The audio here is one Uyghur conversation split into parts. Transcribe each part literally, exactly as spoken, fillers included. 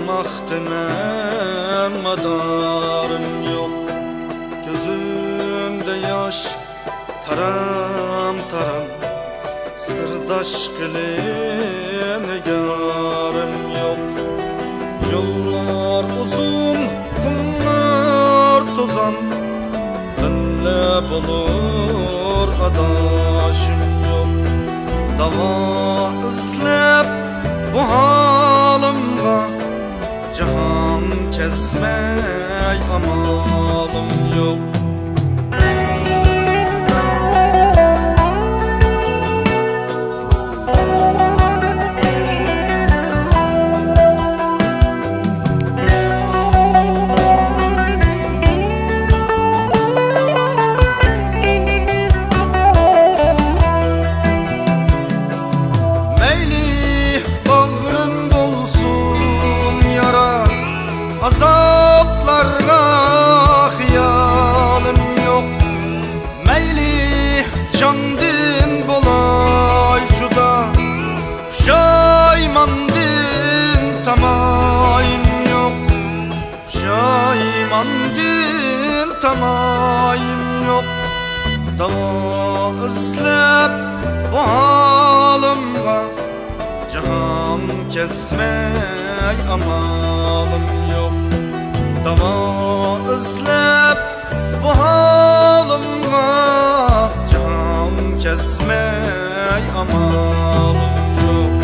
ئاقتىمەن، مادارىم يوق. كۆزۈمدە ياش تارام-تارام، سىرداش قىلىپ نىگارىم يوق. يوللار ئۇزۇن، قۇملار توزان، بىللە بولۇر ئاداشىم يوق. داۋا ئىزلەپ بۇ ھالىمغا جاھان كەزمەي ئامالىم يوق. مەيلى باغرىم بولسۇن يارا، ئازابلارغا خىيالىم يوق. مەيلى جاندىن بولاي جۇدا، پۇشايماندىن تامايىم يوق. پۇشايماندىن تامايىم يوق. داۋا ئىزلەپ بۇ ھالىمغا جاھان كەزمەي ئامالىم يوق. داۋا ئىزلەپ بۇ ھالىمغا جاھان كەزمەي ئامالىم يوق.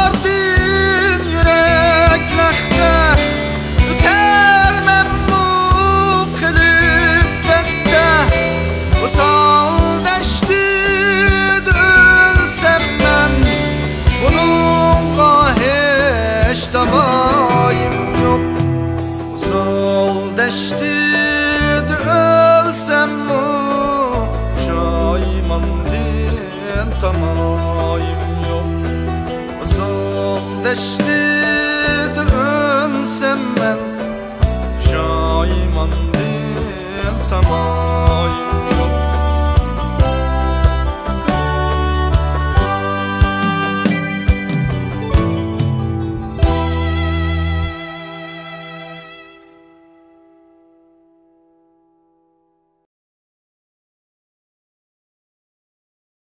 ئازابلاردىن يۈرەك لەختە، ئۆتەرمەنمۇ قېلىپ دەردتە. ۋىسال دەشتىدە ئۆلسەم مەن، بۇنىڭغا ھېچ داۋايىم يوق. ۋىسال دەشتىدە ئۆلسەممۇ، پۇشايماندىن تامايىم يوق. ۋىسال دەشتى